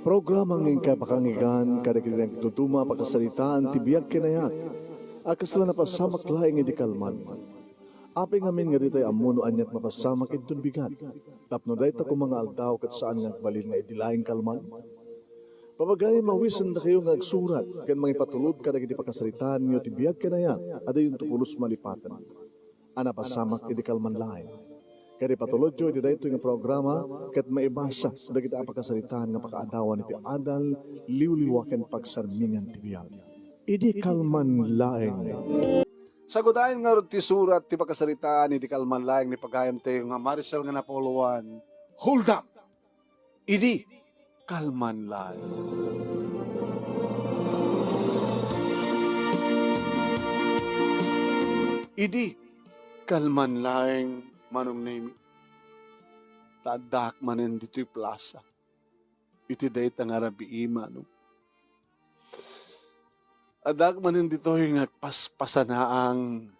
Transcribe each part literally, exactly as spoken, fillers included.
Programa nga inkay pakangigan kadagiti nagduduma a pakasaritaan ti biag ken ayat a kasla napasamak laeng idi kalman. Apay ngamin nga ditay ammo no aniat mapasamak inton bigat, tapno dayta koma nga aldaw ket saan nga agbalin nga idi laeng kalman? Pabagayam, awisendakayo nga agsurat ken mangipatulod kadagiti pakasaritaanyo ti biag ken ayat a diyonto pulos malipaten a napasamak idi kalman laeng. Ket ipatulodyo iti daytoy nga programa ket maibasa dagiti a pakasaritaan nga pakaadawan iti adal, liwliwa ken pagsarmingan ti biag. Idi kalman laeng. Sagudayen ngarud ti surat ti pakasaritaan idi kalman laeng ni pagayamtayo nga Maricel nga Napoleon. Hold up! Idi kalman laeng. Idi kalman laeng, Manong Nemi. Ta addaak manen ditoy plasa. Iti dayta nga rabii, Manong. Addaak manen ditoy nga agpaspasanaang.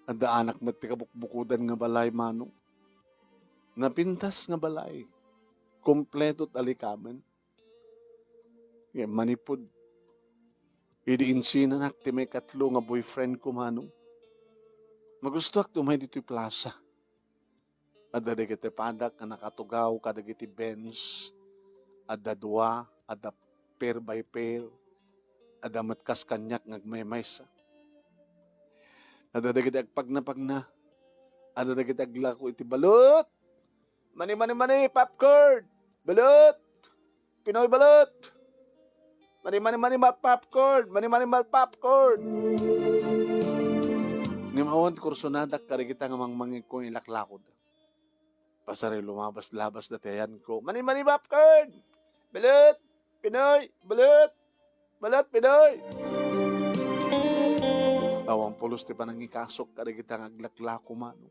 Addaanak met ti kabukbukodan nga balay, Manong. Napintas nga balay. Kompleto ti alikamen. Ngem manipud idi insinanak ti maikatlo nga boyfriend ko, Manong, magustoak ti umay ditoy plasa. Adda dagiti padak nga nakatugaw kadagiti Benz. Adda dua, adda pair by pair. Adda met kas kaniak nga agmaymaysa. Adda dagiti agpagnapagna. Adda dagiti aglako iti balut. Mani, mani, mani, popcorn! Balut! Pinoy balut! Mani, mani, mani, ma-, popcorn! Mani, mani, ma-, popcorn! Ngem awan kursonadak kadagita nga mangmangikko ilaklakod. Pasari lumabas-labas dati ayanko. Mani, mani, popcorn! Balut! Pinoy! Balut! Balut, Pinoy! Awan pulos ti panangikasok kadagita nga aglaklako, Manong.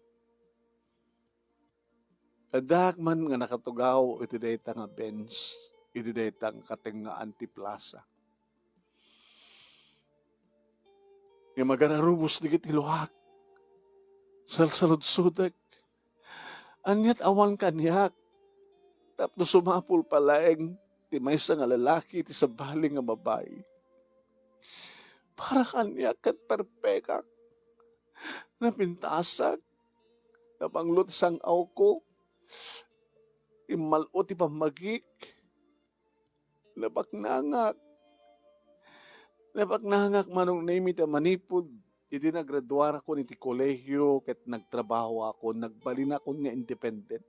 Addaak man nga nakatugaw iti dayta nga Benz, iti dayta nga katengngaan ti plasa. Ngem agararubos dagiti luak. Salsaludsodek. Aniat awan kaniak? Tapno sumapul pa laeng ti maysa nga lalaki iti sabali nga babai. Para kaniak ket perpekak. Napintasak. Napanglo ti sang-awko. Immal-o ti pammagik. Napaknangak. Napaknangak, Manong Nemi, ta manipud idi nagraduarakon iti kolehiyo ket nagtrabahoakon, nagbalinakon nga independent.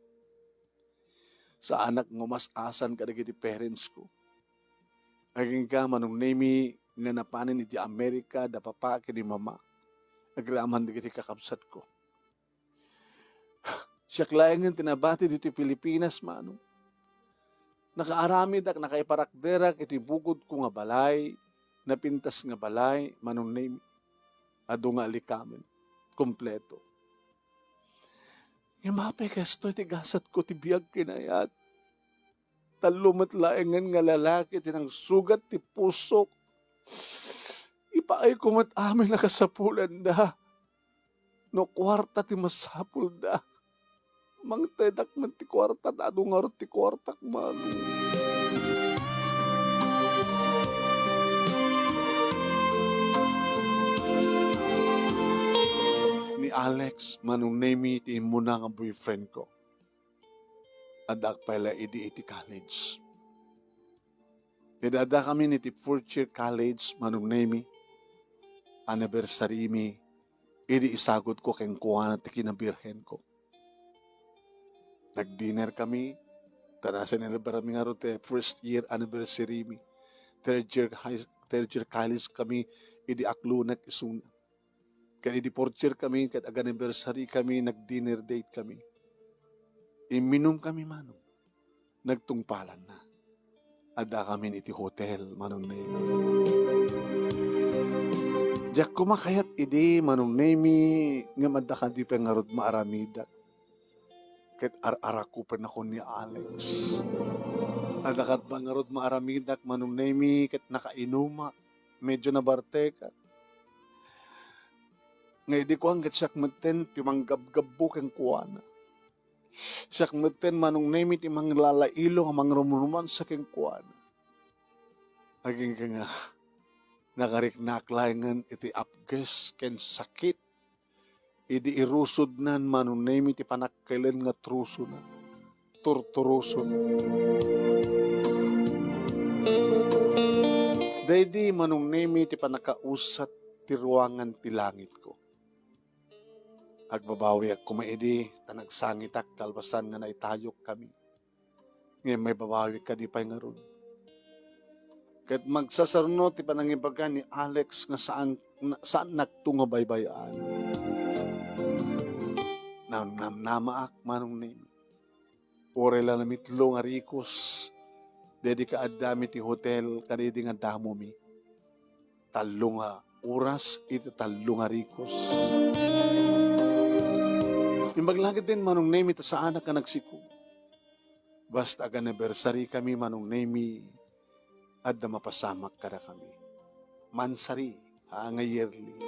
Saanak nga umas-asan kadagiti parents ko. Agingga, Manong Nemi, nga napanen iti Amerika da papa ken ni mama. Agraman dagiti kakabsatko. Siak laengen ti nabati ditoy Pilipinas, Manong. Nakaaramidak, nakaiparakderak iti bukodko nga balay, napintas nga balay, Manong Nemi. Adu nga alikamen, kompleto. Ngem apay kastoy ti gasatko ti biag ken ayat? Tallo met laengen nga lalaki ti nangsugat ti pusok. Ipaayko met amin a kasapulanda. No kuarta ti masapulda, mangtedak met ti kuarta, ta adu ngarud ti kuartak, Manong. Ni Alex, Manong Nemi, ti immuna nga boyfriend ko. Addaak pay la idi iti college. Idi addakamin iti fourth year college, Manong Nemi, anniversary mi, idi isagutko kenkuana ti kinabirhenko. Nag-dinner kami, ta na-celebrate mi ngarud ti first year anniversary mi. Third year high, third year college kami, idi aklunek isuna. Ket idi fourth year kami, ket ag-anniversary kami, nag-dinner date kami. Imminum kami, Manong. Nagtungpalanna. Addakamin iti hotel, Manong Nemi. Diak koma kayat idi, Manong Nemi, ngem adda kadi pay ngarud maaramidak. Ket ar-arakupennakon ni Alex. Adda kadi pay ngarud maaramidak, Manong Nemi, ket nakainumak. Medyo nabartekak. Nga idi kuan ket siak metten ti manggabgabbo kenkuana. Siak metten, Manong Nemi, ti manglalailo nga mangrumrumansa kenkuana. Agingga nga, nakariknaak laengen iti apges ken sakit idi irusodnan, Manong Nemi, ti panagkelen nga trusona, turturusona. Daydi, Manong Nemi, ti pannakausat ti ruangan ti langitko. Agbabawiak koma idi ta nagsangitak kalpasan nga naitayokkami. Ngem maibabawi kadi pay ngarud. Ket magsasarno ti panangibaga ni Alex nga saan, na, saannakto nga baybay-an. Namnamnamaak, Manong Nemi. Uray la namitlo nga rikos, daydi kaaddami ti hotel kadaydi nga damomi. Tallo nga oras iti tallo nga rikos. Imbag la ketdin, Manong Nemi, ta saanak nga nagsiko. Basta ag-anniversary kami, Manong Nemi, adda mapasamak kadakami. Mansari, a, nga yearly.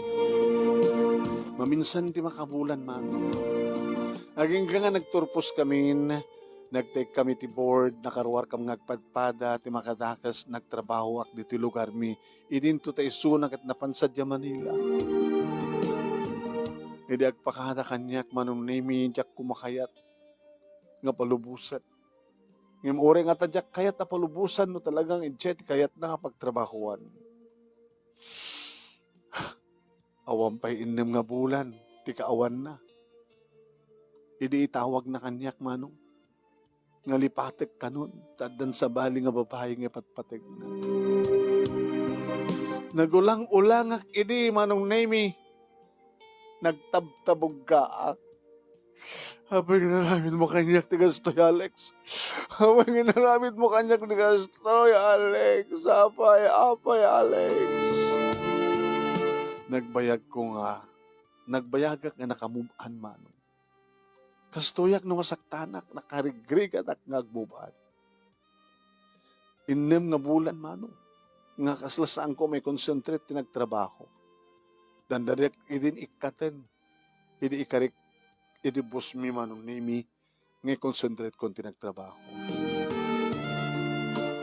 Maminsan ti makabulan, Manong. Agingga nga nagturpos kamin, nagtake kami ti board, nakaruar kam nga agpadpada ti makadakes, nagtrabahoak ditoy lugarmi, idinto ta isuna ket napan sadiay Manila. Idi agpakada kaniak, Manong Nemi, diak koma kayat nga palubosan. Ngem uray nga ta diak kayat a palubosan no talagang idiay ti kayatna nga pagtrabahoan. Awan pay innem nga bulan ti kaawanna. Idi itawagna kaniak, Manong, nga lipatek kanon, ta addan sabali nga babai nga ipatpategna. Nagulang-ulangak idi, Manong Nemi. Nagtabtabuggaak. Apay nga inaramidmo kaniak ti kastoy, Alex? Apay nga inaramidmo kaniak ti kastoy, Alex? Apay, apay, Alex? Nagbayagko nga, nagbayagak nga naka-move on, Manong. Kastoyak no masaktanak, nakarigrigatak nga ag-move on. Innem nga bulan, Manong, nga kasla saanko mai-concentrate ti nagtrabaho. Dandaniak idin ikkaten, idi ikarik, idi boss mi, Manong Nemi, nga i-concentrate kon ti nagtrabaho.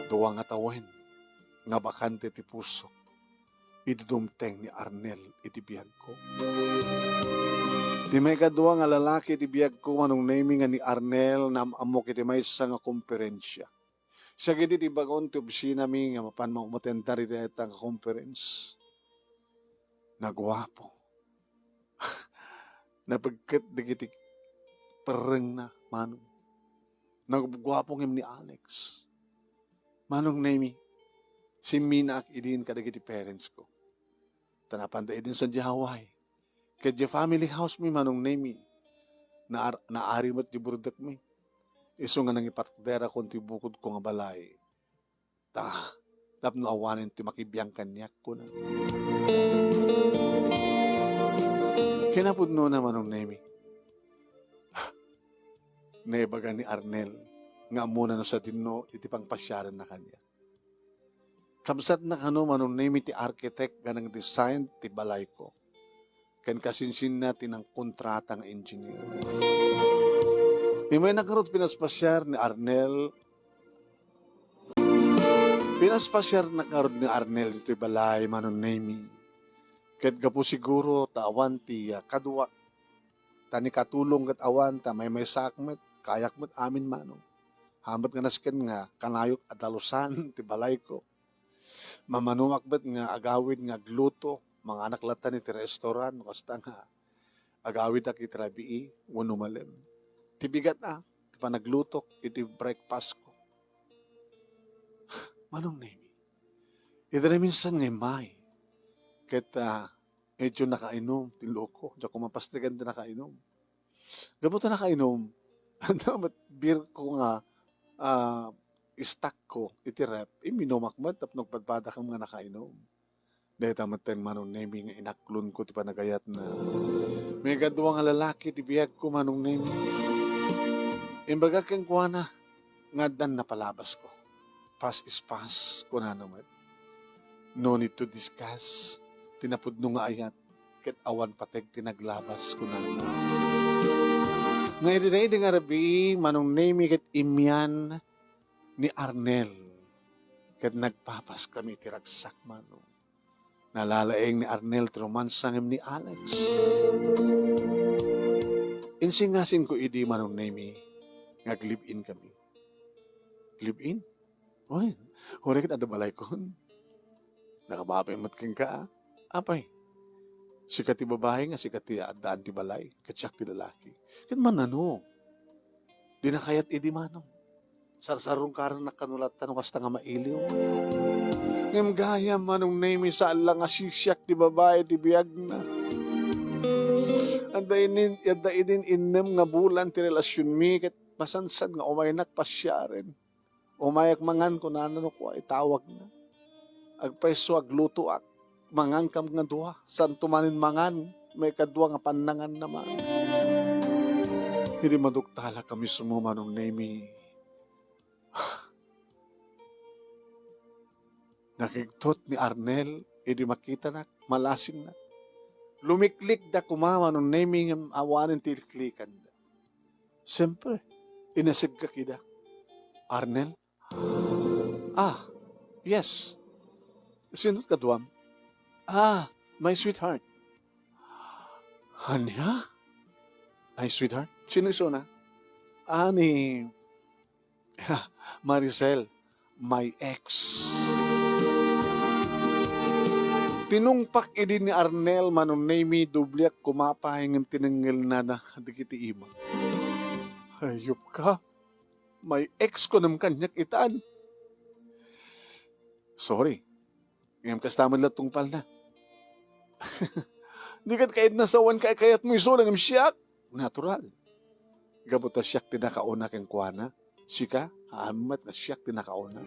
Dua nga tawen nga bakante ti pusok idi dumteng ni Arnel iti biagko. Ti maikadua nga lalaki iti biagko, Manong Nemi, nga ni Arnel, naam-ammok iti maysa nga komperensia. Siak idi ti bagon ti opisinami nga mapan maumotendar iti dayta nga conference. Naguapo. Napigket dagiti perrengna, Manong. Naguapo ngem ni Alex. Manong Nemi, simminaak idin kadagiti parents ko. Ta napanda idin sadiay Hawaii. Ket diay family house mi, Manong Nemi, naar-, naari met diay burudekmi. Isu nga nangiparderakon ti bukodko nga balay. Ta, tapno awanen ti makibiang kaniak, kuna. Kinapudnona, Manong Nemi, naibaga ni Arnel nga ammona no sadinno iti pangpasiarenna kaniak. Kabsatna kano, Manong Nemi, ti architect nga nang-design ti balayko. Ken kasinsinna ti nangkontrata nga engineer. Imayna ngarud pinaspasiar ni Arnel. Pinaspasiarna ngarud ni Arnel ditoy balay, Manong Nemi. Ket gapu siguro ta awan ti, ah, kaduak. Ta ni katulong ket awan ta maymaysaak met, kaayak met amin, Manong. Haan met nga nasken nga kanayok a dalusan ti balayko. Mamanoak met nga agawid nga agluto, manganak latta iti restaurant, no kasta nga agawidak iti rabii wenno malem. Ti bigat a, ti panaglutok iti breakfastko. Manong Nemi, iti naminsan nga immay, ket, ah, medyo nakainom ti luko, diak ko mapastrigan ti nakainom. Gapu ta nakainom, adda met beer ko nga, ah, stock ko iti ref, iminumak met tapno agpadpadakam nga nakainom. Dayta met ti Manong Nemi nga inaklonko ti panagayatna. Maikadua nga lalaki ti biagko, Manong Nemi. Imbagak kenkuana nga addan napalabasko. Past is past, kunana met. No need to discuss ti napudno nga ayat ket awan pateg ti naglabas, kunana. Nga idi daydi nga rabii, Manong Nemy ket imian ni Arnel. Ket nagpapaskami iti ragsak, Manong. Nalalaing ni Arnel ti romansa ngem ni Alex. Insingasinko idi, Manong Nemy, nga ag-live-in kami. Live-in? Wen, uray ket adda balaykon. Nakababain met kenka, a. Apay, sika ti babai nga sika ti addaan ti balay, ket siak ti lalaki. Ket manano? Dina kayat idi, Manong. Sarsarungkarannak kano latta no kasta nga mailiw. Ngem gayam, Manong Nemy, saan la nga sisiak ti babai ti biagna. Adda inin-, adda inin innem nga bulan ti relasionmi, ket masansan nga umaynak pasiaren. Umayak mangan, kunana no kua, itawagna. Agpayso, aglutoak. Mangankam nga dua. Santo manen mangan, maikadua nga pannanganna man. Idi maduktalak a mismo, Manong Nemy. Nakigtot ni Arnel, idi makitanak, malasingna. Lumiklikda koma, Manong Nemy, ngem awanen ti liklikanda. Siyempre, inasegka kida. Arnel? Ah, yes. Sino kaduam? Ah, my sweetheart. Ania? My sweetheart? Sino isuna? Ah, ni Maricel, my ex. Tinungpak idi ni Arnel, Manong Nemy, dubliak koma pay ngem tinengngelna dagiti ima. Hayop ka. My ex kunem kaniak itan. Sorry. Ngem kasta met la tungpalna. Di ket kaidna sa awan kaykayatmo isuna ngem siak. Natural. Gapu ta siak ti nakauna kenkuana. Sika, ammom met nga siak ti nakauna.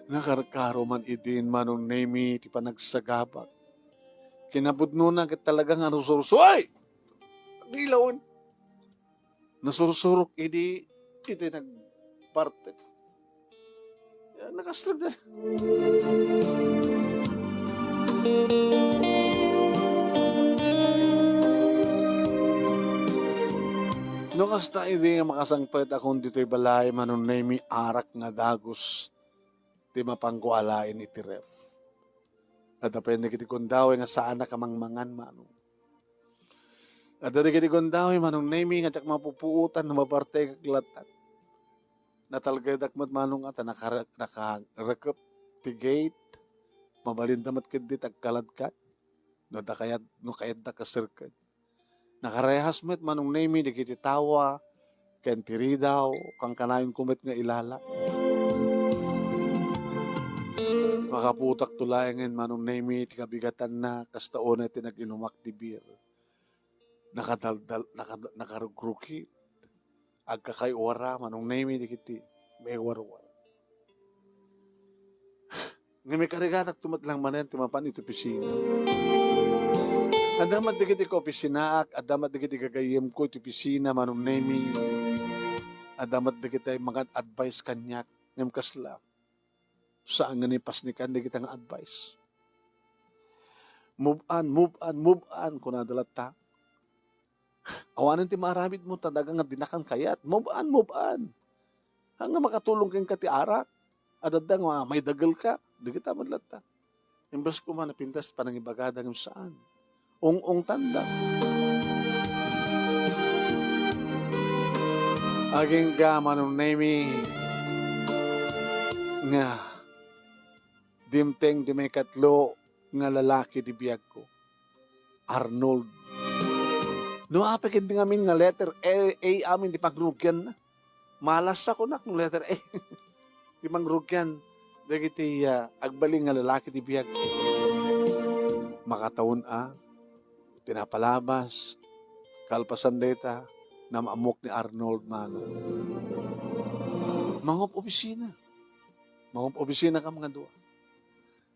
Nakarkaro man idin, Manong Nemy, ti panagsagabak. Kinapudnona ket talaga nga rusursuroy! Agilawon. Nasursurok idi iti nagpartek. Ya, nakaslag na. No kasta idi nga makasangpet akon ditoy balay, Manong Nemy, arak nga dagus ti mapanko alaen iti ref. Adda pay dagiti gundaway nga saanak a mangmangan, Manong. Adda dagiti gundaway, Manong Nemy, nga diak mapupuotan no mapartekak latta. Natalgaydak met, Manong, a ta nakare-, nakarekep ti gate. Mabalinda met ketdi ti agkaladkad. No adda kayat-, no kayatda kaserked. Nakarehas met, Manong Nemy, dagiti tawa ken ti ridaw, kankanayonko met nga ilala. Makaputakto laengen, Manong Nemy, ti kabigatanna, kasta unay ti nag-inumak ti beer. Nakadaldal-, nakad-, nakarugrukit. Agkakaiwara, Manong Nemy, dagiti maiwarwar. Nga mikarigatakto met lang manen ti mapan iti opisina. Adda met dagiti kaopisinaak, adda met dagiti gagayyemko iti opisina, Manong Nemy. Adda met dagiti mangad-advise kaniak, ngem kasla. Saan nga nipasnikan dagita nga advice. "Move on, move on, move on," kunada latta. Awanen ti maaramidmo, ta daga nga dinakan kayat. Move on, move on. Haan nga makatulong kenka ti arak. Adda nga maidagelka. Dagita met latta. Imbes koma napintas panangibagada ngem saan. Ung-ungtanda. Agingga, Manong Nemy, nga dimteng ti maikatlo nga lalaki ti biagko. Arnold. No apay ketdi ngamin nga letter A, A amin ti pangrugianna. Malas a kunak no letter A. Ti pangrugian dagiti, ah, agbalin nga lalaki ti biag. Makatawen a, ti napalabas, kalpasan dayta, nam-ammok ni Arnold, Manong. Mangup-opisina. Mangup-opisina kam nga dua.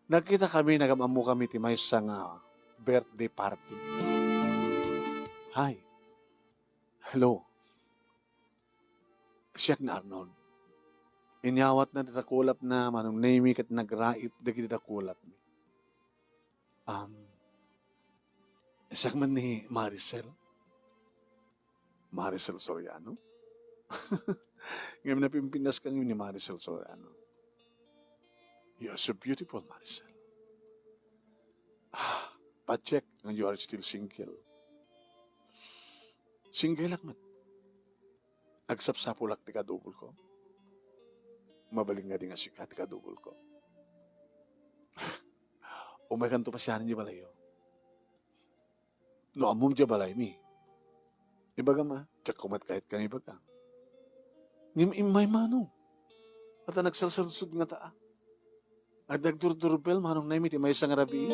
Nagkita kami, nagam-ammo kami ti maysa nga birthday party. Hi. Hello. Siak ni Arnold. Inyawatna ti dakulapna, Manong Nemy, ket nagraip dagiti dakulapmi. Um, Siak man ni Maricel. Maricel Soriano? Ngem napimpintas ka ni Maricel Soriano. You are so beautiful, Maricel. Ah, pa-check nga you are still single. Single ak met. Agsapsapulak ti kadubol ko. Mabalin nga di nga sika ti kadubol ko. Umaykanto pasiaren di balayo. No ammom diay balaymi, ibagam a, diak met kayat nga ibaga. Ngem immay, Manong. Adda nagsalsalsud nga taa. Adda nagdurdurbel, Manong Nemi, ti maysa nga rabii.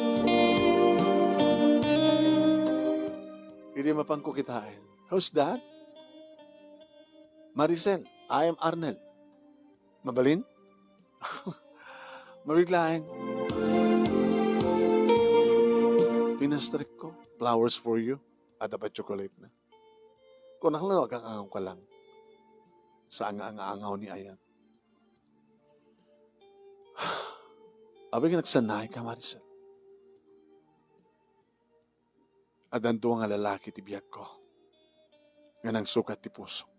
Idi mapanko kitaen. Who's that? Maricel, I am Arnel. Mabalin? Mabiit laeng. Pinastrekko, flowers for you. Adda pay chocolate na. Kunak lang, agang-angawka lang. Saan nga angaangaw ni Ayan? Abi nga nagsanay ka, Maricel. Addan dua nga lalaki ti biagko nga nangsukat ti pusok.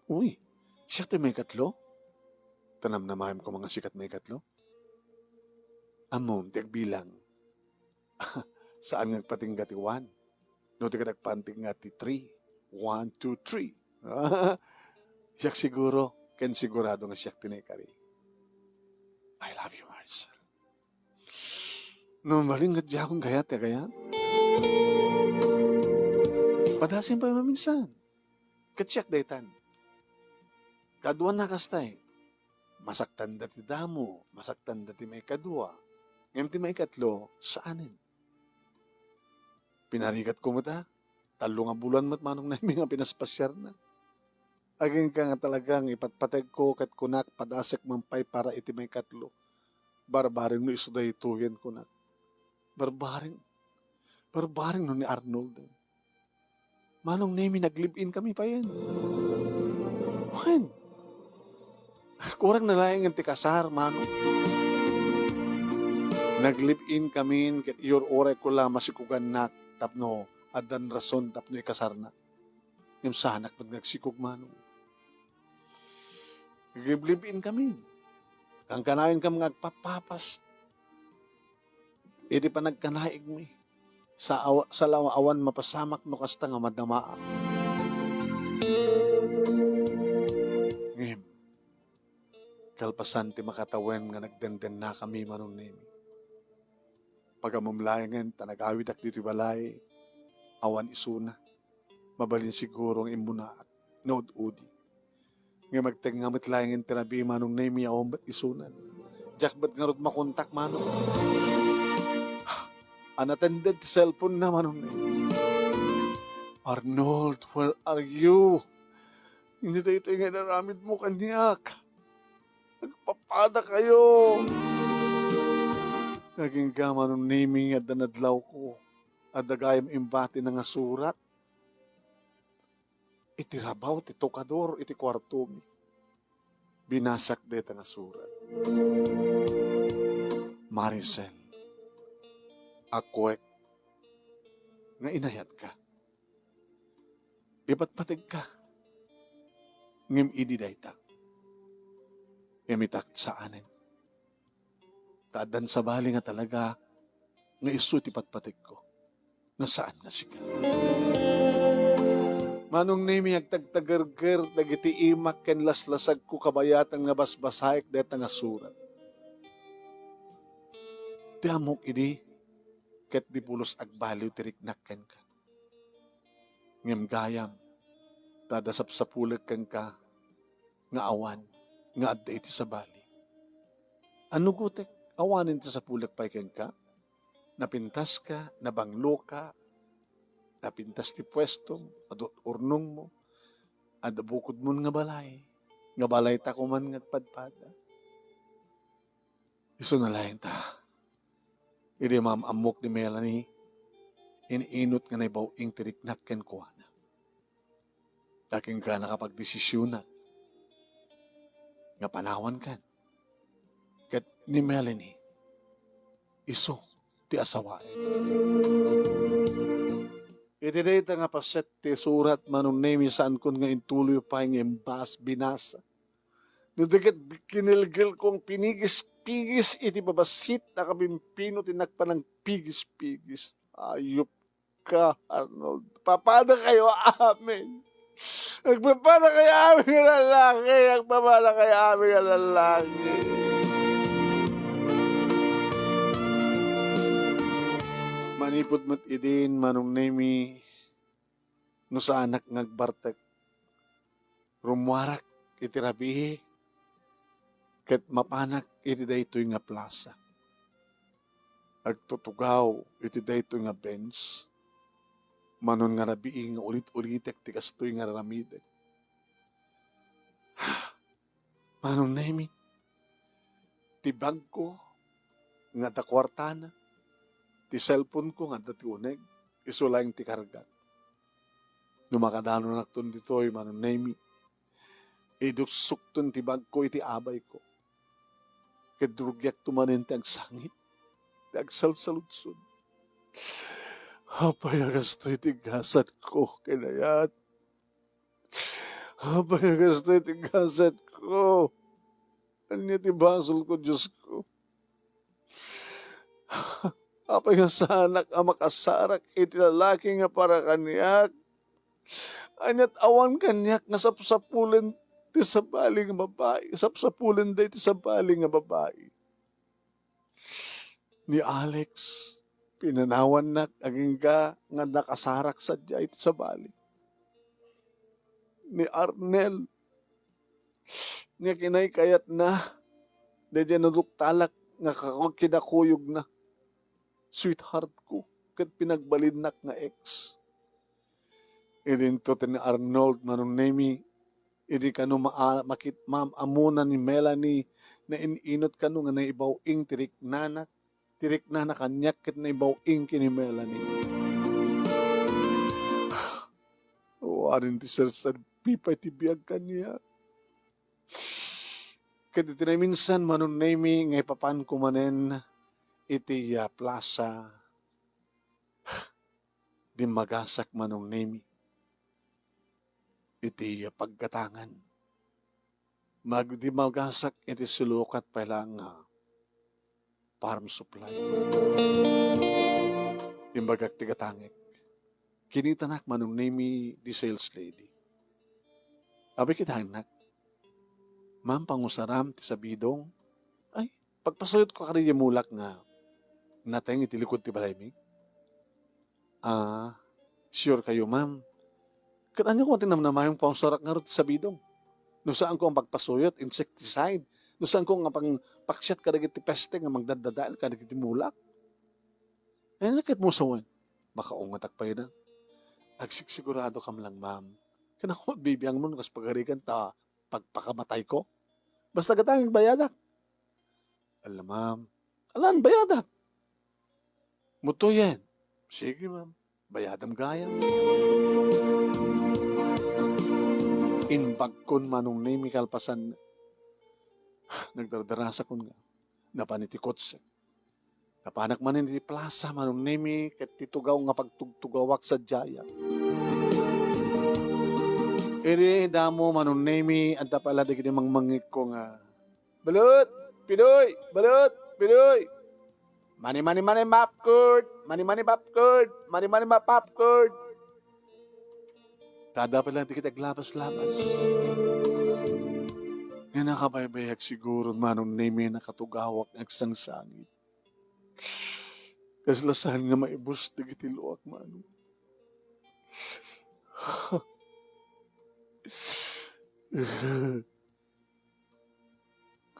Uy, siak ti maikatlo? Ta namnamaem koma nga sika ti maikatlo? Ammom ti agbilang. Saan nga agpatingga ti one? No, di ka nagpatingga ti three. One, two, three. Siak siguro, ken sigurado nga siak ti naikari. I love you, Marcel. No, mabalin nga diakon kayat, ti agayat. Padasem pay maminsan. Ket siak daytan. Kaduana kastay. Masaktanda ti damo, masaktanda ti maikadua. Ngem ti maikatlo, saanen. Pinarigatko met a, tallo nga bulan met Manong Nemi nga pinaspasiarna. Agingga nga talaga nga ipatpategko ket kunak, padasek man pay para iti maikatlo. Barbareng no isu daytoyen, kunak. Barbareng. Barbareng no ni Arnold. Manong Nemi, nag-live-in kami payen. Wen. Kurang na laeng ti kasar, Manong. Nag-live-in kami, ket iyur-urayko la masikugannak tapno addan rason tapno ikasarnak. Ngem saanak met nga agsikog, Manong. Nag-live-in kami. Kankanayon kam nga agpapapas. Idi panagkanaigmi, sa aw-, salawa awan mapasamak no kasta nga madamaak. Ngem, kalpasan ti makatawen nga nagdendennakami Manong Nemi. Pagammom laengen ta nagawidak ditoy balay, awan isuna. Mabalin siguro nga immunaak, naud-udi. Ngem agtengnga met laengen ti rabii Manong Nemi, awan met isunan. Diak met ngarud makontak, Manong. Unattended ti cellphone na, Manong Nemi. "Arnold, where are you? Ania daytoy nga inaramidmo kaniak? Nagpapadakayo." Agingga Manong Nemi, adda nadlawko. Adda gayam imbati nga surat. Iti rabaw ti tukador iti kuartomi, binasak dayta nga surat. "Maricel, akuek nga inayatka. Ipatpategka. Ngem idi dayta, ngem itak saanen. Ta addan sabali nga talaga nga isu ti patpategko, nga saan nga sika." Manong Nemi, agtagtagerger dagiti imak ken laslasagko kabayatan nga basbasaek dayta nga surat. Ti ammok idi, ket di pulos agbaliw ti riknak kenka. Ngem gayam, ta adda sapsapulek kenka nga awan nga adda iti sabali. Annugotek, awanen ti sapulek pay kenka? Napintaska, nabangloka, napintas ti puestom, adda urnongmo, adda bukodmon nga balay, nga balayta koman nga agpadpada. Isuna laeng ta, idi maam-ammok ni Melanie, in-inut nga naibaw-ing ti riknak kenkuana. Agingga nakapagdesisionak nga panawankan ket ni Melanie isu ti asawaek. Iti dayta nga paset ti surat, Manong Nemi, saankon nga intuloy pay nga imbas-, binasa. No di ket kinilgilkon pinigis-pigis iti babassit a kapimpino ti nagpanangpigis-pigis. Ayup ka, Arnold. Papada kayo amin. Nagpapada kayo amin nga lalaki. Nagpapada kayo amin nga lalaki. Manipud met idin, Manong Nemi, no saanak nga agbartek, rummuarak iti rabii ket mapanak iti daytoy nga plasa. Agtutugaw iti daytoy nga bench. Manon nga rabii nga ulit-ulitek ti kastoy nga raramidek. Manong Nemi, ti bagko nga adda kuartana, ti cellphone ko nga adda ti uneg, isu laeng ti kargak. No makadanonakton ditoy, Manong Nemi, iduksokton ti bagko iti abayko. Ket rugiakto manen ti agsangit, ti agsalsaludsod. Apay a kastoy ti gasatko, kinayat? Apay a kastoy ti gasatko? Ania ti basolko, Diosko? Apay nga saanak a makasarak iti lalaki nga para kaniak? Ania't awan kaniak nga sapsapulen ti sabali nga babai, sapsapulen day ti sabali nga babai. Ni Alex, pinanawannak agingga nga nakasarak sadiay ti sabali. Ni Arnel, nga kinaykayatna, daydiay naduktalak nga kaku-, kinakuyogna. Sweetheart ko, ket pinagbalinnak nga ex. Idinto ti ni Arnold, Manong Nemi, idi kano maa-, makit-, maam-amuna ni Melanie, nain-inot kano nga naibaw-ing ti riknana, ti riknana kaniak ket naibaw-ing ken ni Melanie. Awanen ti serserbi pay ti biag kaniak. Ket iti naminsan, Manong Nemi, nga ipapanko manen iti, ah, plasa, dimmagasak, Manong Nemi, iti paggatangan. Mag-, dimmagasak iti silukat pay laeng nga farm supply. Imbagak ti gatangek. Kinitanak, Manong Nemi, di sales lady. Apay, kitaennak. Ma'am, pangusaram ti sabidong. Ay, pagpasuyotko kadi diay mulak nga nateng iti likud ti balaymi. Ah, sure kayo, ma'am? Ket ania koma ti namnamayo nga pangusarak ngarud ti sabidong? No saanko nga pagpasuyot, insecticide. No saanko nga pang-, paksiat kadagiti peste nga mangdaddadael kadagiti mulak. Ay, ket mo sawen, makaungatak pay da. Agsigsigurado kam lang, ma'am. Ken ako, bibiangmo no kas pagarigan ta pagpakamatayko. Basta gatangek, bayadak. Ala, ma'am. Alan, bayadak. Mutoyen. Sige, ma'am. Bayadam gayam. Imbagkon, Manong Nemi, kalpasan, nagdardarasakon nga napan iti kotse. Napanak manen iti plasa, Manong Nemi, ket ti tugaw nga pagtugtugawak sadiayak. Idi damo, Manong Nemi, adda pay la dagiti mangmangngegko nga, "Balut, Pidoy! Balut, Pidoy! Mani, mani, mani, popcorn! Mani, mani, popcorn! Mani, mani, ma-, popcorn!" Adda pay la dagiti aglabas-labas. Nga nakabaybayag siguro, Manong Nemi, nakatugawak nga agsangsangit. Kasla saan nga maibus dagiti luak, Manong.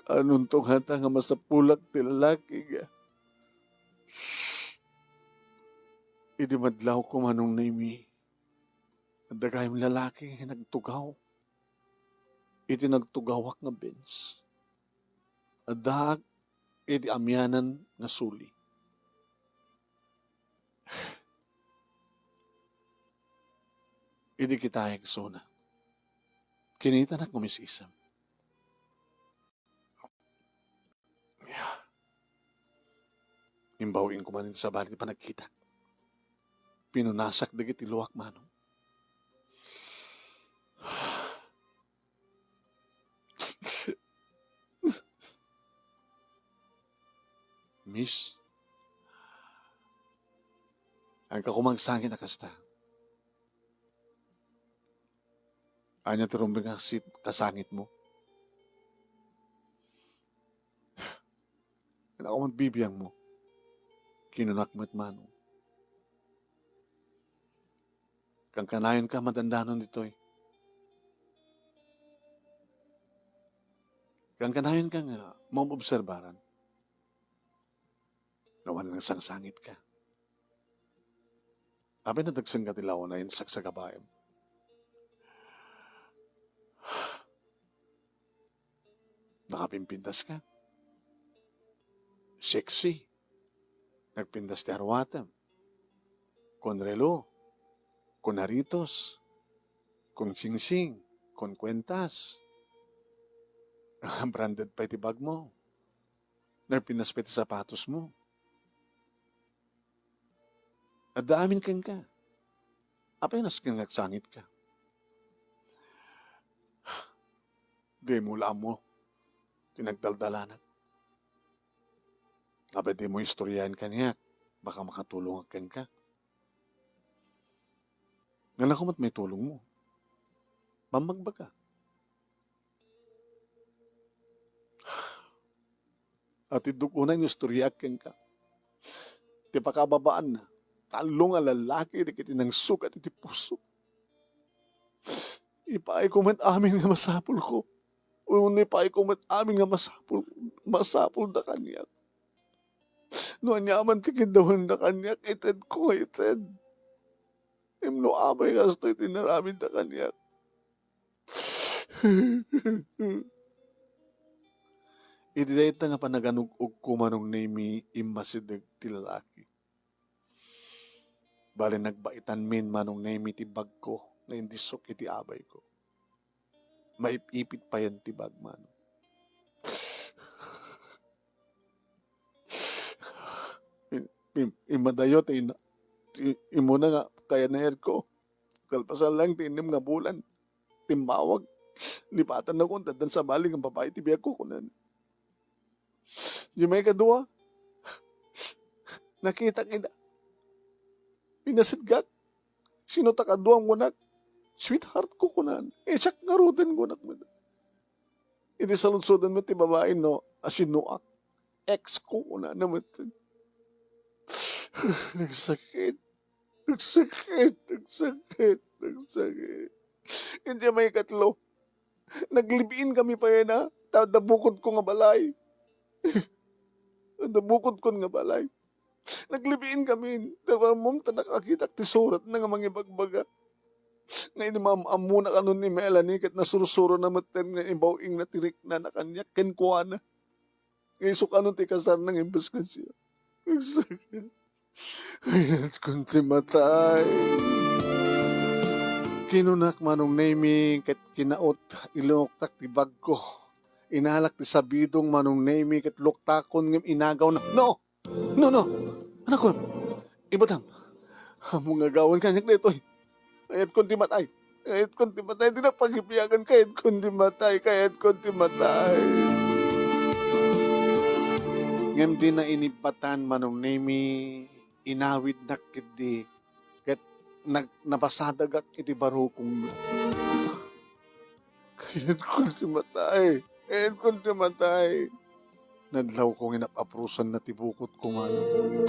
Kaanonto ngata nga masapulak ti lalaki nga idi madlawko, Manong Nemi, adda gayam lalaki nga nagtugaw iti nagtugawak nga Benz. Addaak iti amianan nga suli. Idi kitaek, isuna, kinitanak nga umis-isem. Imbaw-ing koma iti sabali ti panagkitak. Pinunasak dagiti luak, Manong. Miss, ania koma ti sangit a kasta? Ania ti rumbeng a sit-, kasangitmo? Ania koma ti bibiangmo? Kinunak met, Manong. Kankanayonka madandanon ditoy. Kankanayonka nga maobserbaran. Awan nang sangsangitka. Apay nadagsenka ti launa, insagsagabaem. Nakapimpintaska. Sexy. Nagpintas ti aruatem. Kun relo, kun aritos, kun singsing, kun kuentas. Branded pay ti bagmo. Nagpintas pay ti sapatosmo. Adda amin kenka. Apay nasken nga agsangitka? Dimo la ammo ti nagdaldalanak. Apay dimo istoryaen kaniak? Baka makatulongak kenka. Ngana koma ti maitulongmo? Mammagbaga. Atiddok unay nga istoryaak kenka ti pakababaanna, tallo nga lallaki dagiti nangsukat iti puso. Ipaayko met amin nga masapulko. Wenno ipaayko met amin nga masapul-, masapulda kaniak. No aniaman ti kiddawenda kaniak, itedko nga ited. Ngem no apay kastoy ti inaramidda kaniak. Iti dayta nga panaganug-ugko, Manong Nemi, immasideg ti lalaki. Bale, nagbaitanmin, Manong Nemi, ti bagko nga indisok iti abayko. Maip-ipit payen ti bag, Manong. Im-, im-, immadayo ti ina-, ti immuna nga kayanayanko. Kalpasan lang ti innem nga bulan, timmawag. Lipatannakon ta addan sabali nga babai ti biagko, kunana. Di maikadua, nakitak ida. Inasidgak. Sino ta kaduam, kunak. Sweetheart ko, kunana. Eh, siak ngaruden, kunak met. Iti saludsoden met ti babai, no, asinnuak. Ex ko, kunana met. Nagsakit. Nagsakit, nagsakit, nagsakit. Iti maikatlo, naglibiin kami pay na, ta adda bukodko nga balay. Adda bukodko nga balay. Naglibiin kami, ta ammom ta nakakitak ti suratna nga mangibagbaga. Nga idi maam-ammona kanon ni Melanie, ket nasursuro na metten nga ibaw-ingna ti riknana kaniak kenkuana. Nga isu kanon ti kasarna nga imbes ken siak. Nagsakit. Ayatkon ti matay. Kinunak, Manong Nemi, ket kinaot, ilunoktak ti bagko. Inalak ti sabidong, Manong Nemi, ket luktakon ngem inagawna. No! No, no! Anakon! Ibatam! Ammom nga agawen kaniak daytoy. Kayatkon ti matay. Kayatkon ti matay. Dinak pagibiagan. Kayatkon ti matay. Kayatkon ti matay. Ngem dina inibbatan, Manong Nemi, inawidnak ketdi, ket nag-, napasadagak iti barukongna. Kayatkon ti matay. Kayatkon ti matay. Nadlawko nga inap-aprosanna ti bukodko, Manong.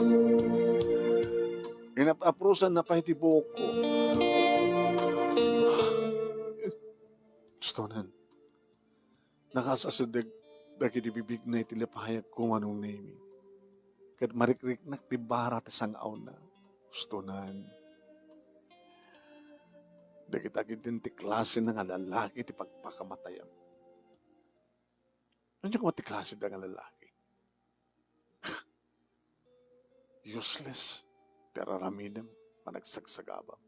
Inap-aprosanna pay ti bukodko. Hustonan. Nakaas-asideg dagiti bibigna iti lapayagko, Manong Nemi. Ket marikriknak ti bara ti sang-awna. Hustonan. Dagita ketdin ti klasena nga lalaki ti pagpakamatayam. Ania koma ti klaseda nga lalaki? Useless ti ar-aramidem, panagsagsagabam.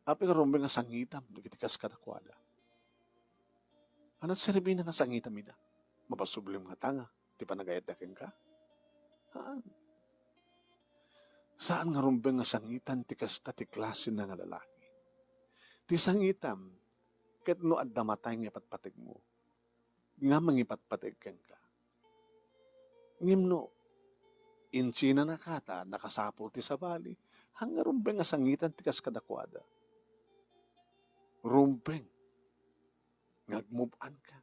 Apay nga rumbeng nga sangitam dagiti kas kadakuada? Ania ti serbina nga sangitam ida? Mapasublim ngata nga ti panagayatda kenka? Haan. Saan nga rumbeng nga sangitan ti kasta ti klasina nga lalaki. Ti sangitam, ket no adda matay nga ipatpategmo, nga mangipatpateg kenka. Ngem no insinanaka ta nakasapul ti sabali, saan nga rumbeng nga sangitan ti kas kadakuada. Rumbeng nga agmub-anka.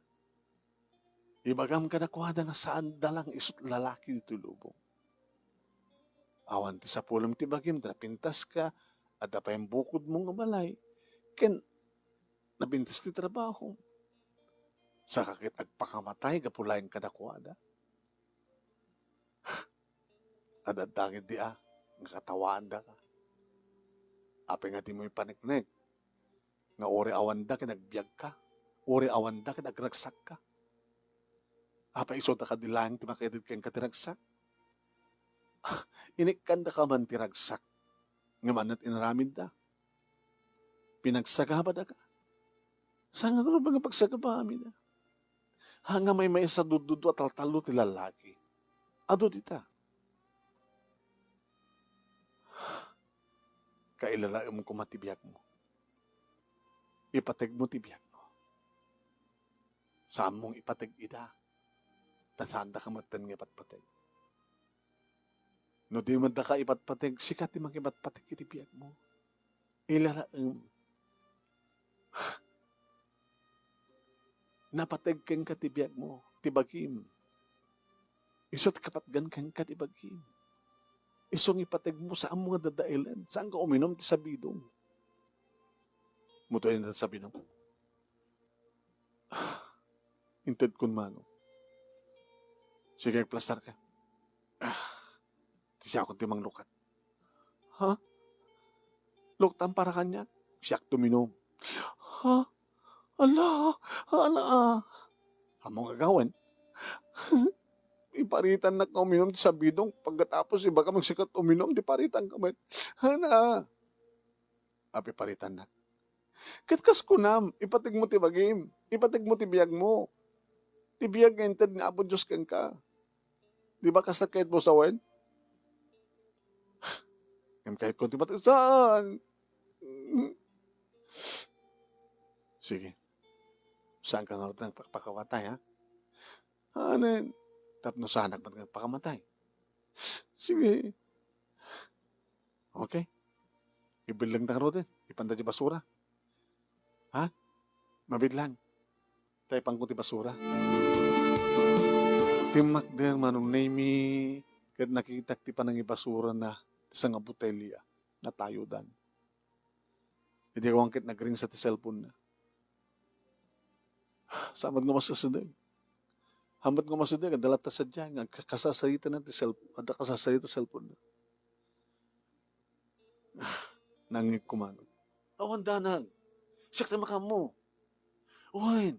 Ibagam kadakuada nga saanda lang isut lalaki ditoy lubong. Awan ti sapulem ti bagim, ta napintaska, adda pay bukodmo nga balay, ken napintas ti trabahom. Saka ket agpakamatay gapu laeng kadakuada. Ad-adda ketdi a, nga katawaandaka. Apay nga dimo ipaneknek nga uray awanda ket agbiagka, uray awanda ket agragsakka? Apay isu a kadi laeng ti makaited kenka ti ragsak? Inikkandaka man ti ragsak, ngem ania ti inaramidda? Pinagsagabadaka. Saan nga rumbeng nga pagsagabami da? Saan nga maymaysa duddudo a taltallo ti lalaki? Adu dita. Kailalaem koma ti biagmo. Ipategmo ti biagmo. Saanmong ipateg ida. Ta saandaka metten nga ipatpateg. No di met daka ipatpateg, sika ti mangipatpateg iti biagmo. Ilalaem. Napateg kenka ti biagmo, ti bagim. Isu ti kapatgan kenka ti bagim. Isu nga ipategmo, saanmo nga dadailen, saanka uminum ti sabidong. Mutoy na sabidong. Intedkon manong. Sige, agplastarka. Ah, ti siakon ti manglukat. Ha? Luktan para kaniak? Siak tuminum. Ha? Ala, ana. Ammom nga gawen? Iparitannak nga uminum ti sabidong, pagkatapos ibagam nga sika ti uminum, di paritanka met. Ana. Apay paritannak? Ket kas kunam, ipategmo ti bagim, ipategmo ti biagmo. Ti biag nga inted ni Apo Dios kenka. Di ba kasta kayatmo sawen? Ngem kayatko ti mateg-, saan? Sige. Saanka ngarud nga agpakamatay, ha? Anen, tapno saanak met nga agpakamatay. Sige. Okay. Ibellengta ngaruden. Ipanta ti basura. Ha? Mabiit lang. Ta ipanko ti basura. Timmakder Manong Nemy, ket nakitak ti panangibasurana ti sangabotelya. Natayodan. Idi awan ket nagring sa ti cellphone-na. Saan met nga masideg? Saan met nga masideg? Adda latta sadiay nga agkasasarita na ti cell-, adda kasasarita cellphone-na. Nangngeg koma. Awan danag. Siak ti makaammo. Wen.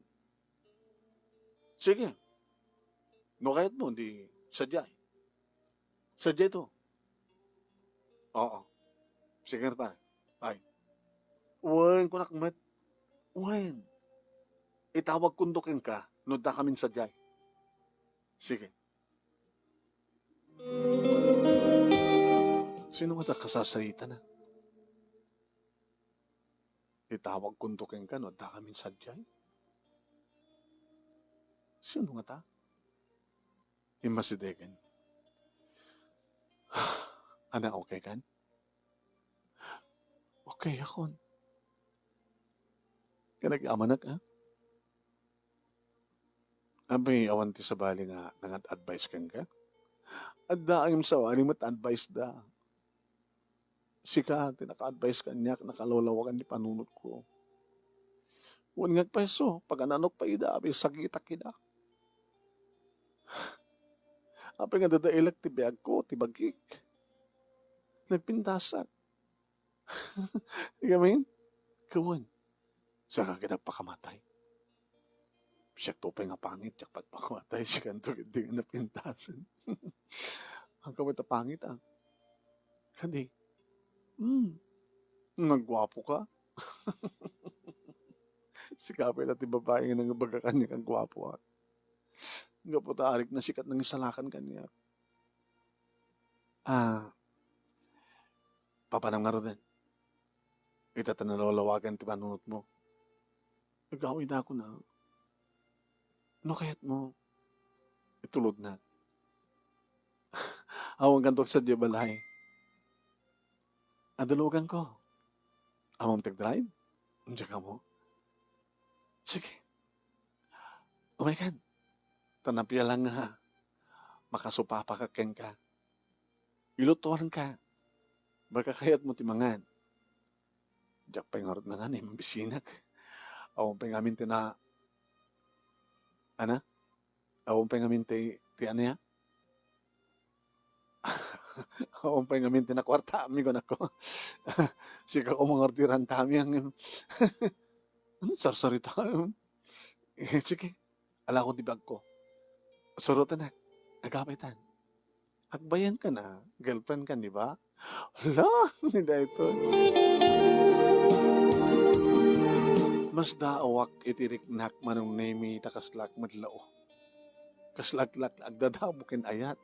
Sige. No kayatmo, di sadiay. Sadiay to. Oo. Sige na, pare. Ay. Wen, kunak met. Wen. Itawagkon to kenka, no adda kamin sadiay. Sige. Sino nga ta kasasarita na? Itawagkon to kenka, no adda kamin sadiay. Sino nga ta? Immasidegen. Ana, okay kan? Okay akon. Kanag-amanak, ha? Apay, awan ti sabali nga nangat-advice kenka? Adda ngem sabali met advice da. Sika ti naka-advice kaniak, nakalawlawagan ti panunotko. Wen nga agpayso, pagananok pay ida, apay sagitak ida. Apay nga dadaelek ti biagko, ti bagik. Nagpintasak. Di kami? Kawan. Saka kita pakamatay. Siak to pay nga pangit, siak pagpakamatay, sikanto ket di nga napintasan. Ang kawit a pangit, ah. Kadi, hmm, nagwapo ka. Sika pay la ti babae nga nangibaga kaniak nga gwapo, ah. Gapu ta arik na sikat nangisalakan kaniak. Ah, Papanam ngaruden. Ita ta nalawlawagan ti panunotmo. Agaw, idakuna. No kayatmo, itulodnak. Awan kanto sadiay balay. Adaloganko. Ammom ti agdrive? Diak ammo. Sige. Umaykan. Ta napialang nga makasupapaka kenka. Ilutoanka. Baka kayatmo ti mangan. Diak pay ngarud nangan, eh, mabisinak. Awan pay ngamin ti na-, ana? Awan pay ngamin ti, ti ania? Awan pay ngamin ti nakuarta, amigo nako. Sika ko mangardiran tami ang, ano, sarsarita. Eh, sige. Alako ti bagko. Surotanak. Agapay tan. Agbayan ka na. Girlfriend ka, di ba? Hala, ni daytoy. Mas daawak iti riknak, Manong Nemi, ta kaslak met lao. Kaslak lak agdadamo ken ayat.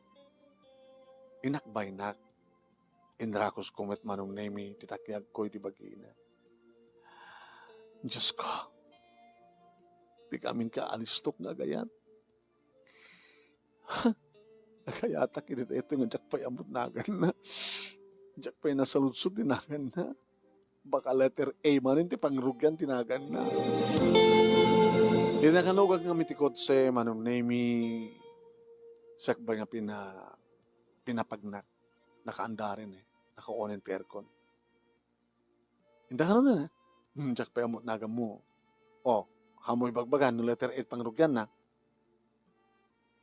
Inakbaynak. Inrakusko met, Manong Nemi, ti takiagko iti bagina. Diosko, ti kaminka alistok nga agayat. Agayatak iti daytoy nga diak pay ammo ti naganna. Diak pay nasaludsod ti naganna. Baka letter A manen ti pangrugian ti naganna. Iti nakanugak nga mi ti kotse, Manong Nemi, sakbay nga pina-, pinapagnak. Nakaandaren, eh. Naka-on ti aircon. Inda ka na, eh. Hmm, diak pay ammo ti naganmo. Oh, ammo ibagbaga no letter A ti pangrugianna.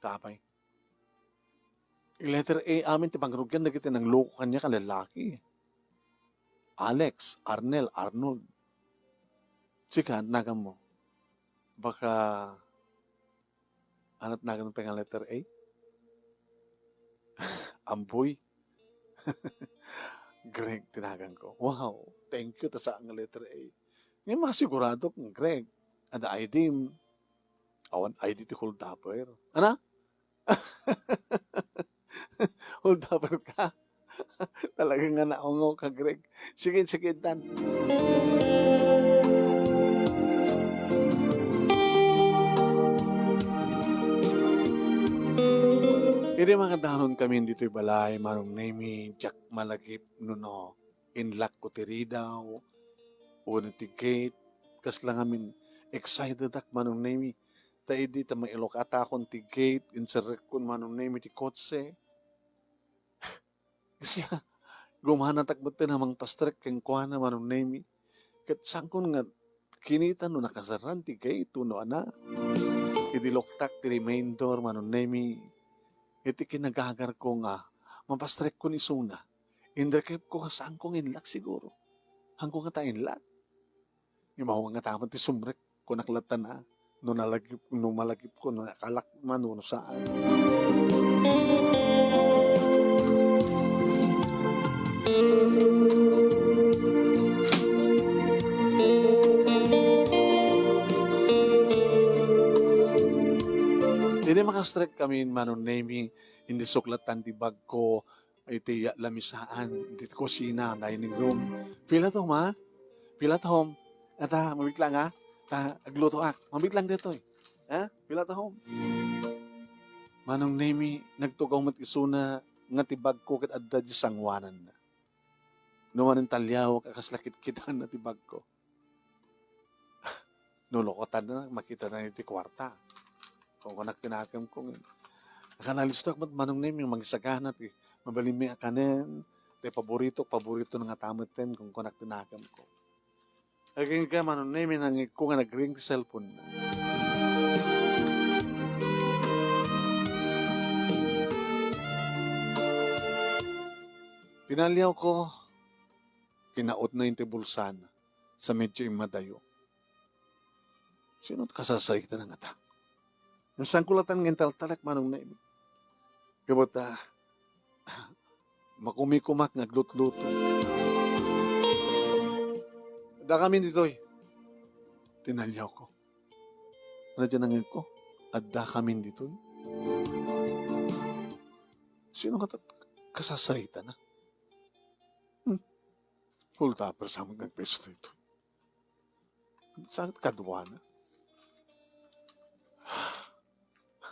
Kaapay. Letter A amin ti pangrugian dagiti nangloko kaniak a lalaki. Alex, Arnel, Arnold. Sika, naganmo. Baka, ano ti nagan pay nga letter A? Amboy. Greg ti naganko. Wow, thank you ta saan nga letter A. Ngem masiguradok nga Greg. Adda I D-m. Awan I D ti holdupper. Ana? Holdupper ka? Talaga nga naungaw ka, Greg. Sige, sige, tan. Idi makadanon kami ditoy balay, Manong Nemi, diak malagip no, no, inlock ko ti ridaw, wenno ti gate, kasla ngamin excited ak, Manong Nemi. Ta idi ta mailock-atakon ti gate, inserrekkon, Manong Nemi, ti kotse. Kasla, gumanatak metten a mangpastrek kenkuana, Manong Nemi. Ket saankon nga kinita no nakaserran ti gate wenno ania. Idi loktak ti remainder, Manong Nemi, iti kinagagarko nga mapastrekkon isuna, inrekepko nga saanko nga inlock siguro. Haanko ngata inlock. Imaw ngata met ti sumrek, kunak latta na, no nalagip, no malagipko, no nakalak man, no saan. Idi makastrek kami, Manong Nemi, indi suklatan ti bagko, iti lamisaan, iti kusina, dining room. Feel at home, ha? Feel at home. At, ah, mabitlang, ha? Ta, aglutoak. Mabitlang ditoy. Ha? Feel at home. Manong Nemi, nagtugaw met isuna nga ti bagko ket adda di sanguananna. No manen taliawak a kasla kitkitanna ti bagko. No lukotanna, makitana iti kuarta. Kunkunak ti nakemko. Akanalisto ak met, Manong Nemi, mangsagana ti mabalinmi a kanen, ti paboritok, paborito na ngata metten, kunkunak ti nakemko. Agingga, Manong Nemi, nangngegko nga nagring ti cellphone na. Tinaliawko, kinautna iti bulsana, sa medyo immadayo. Sino ti kasasarita na ngata? Ngem saanko latta nga intaltalek, Manong Nemi. Ket, ah, makumikumak nga aglutluto. Addakamin ditoy. Tinaliawko. Ano ti nangngegko? Addakamin ditoy. Sino ngata kasasarita na? Hmm. Hold-upper sa met nga agpwesto daytoy. Sa kaduana.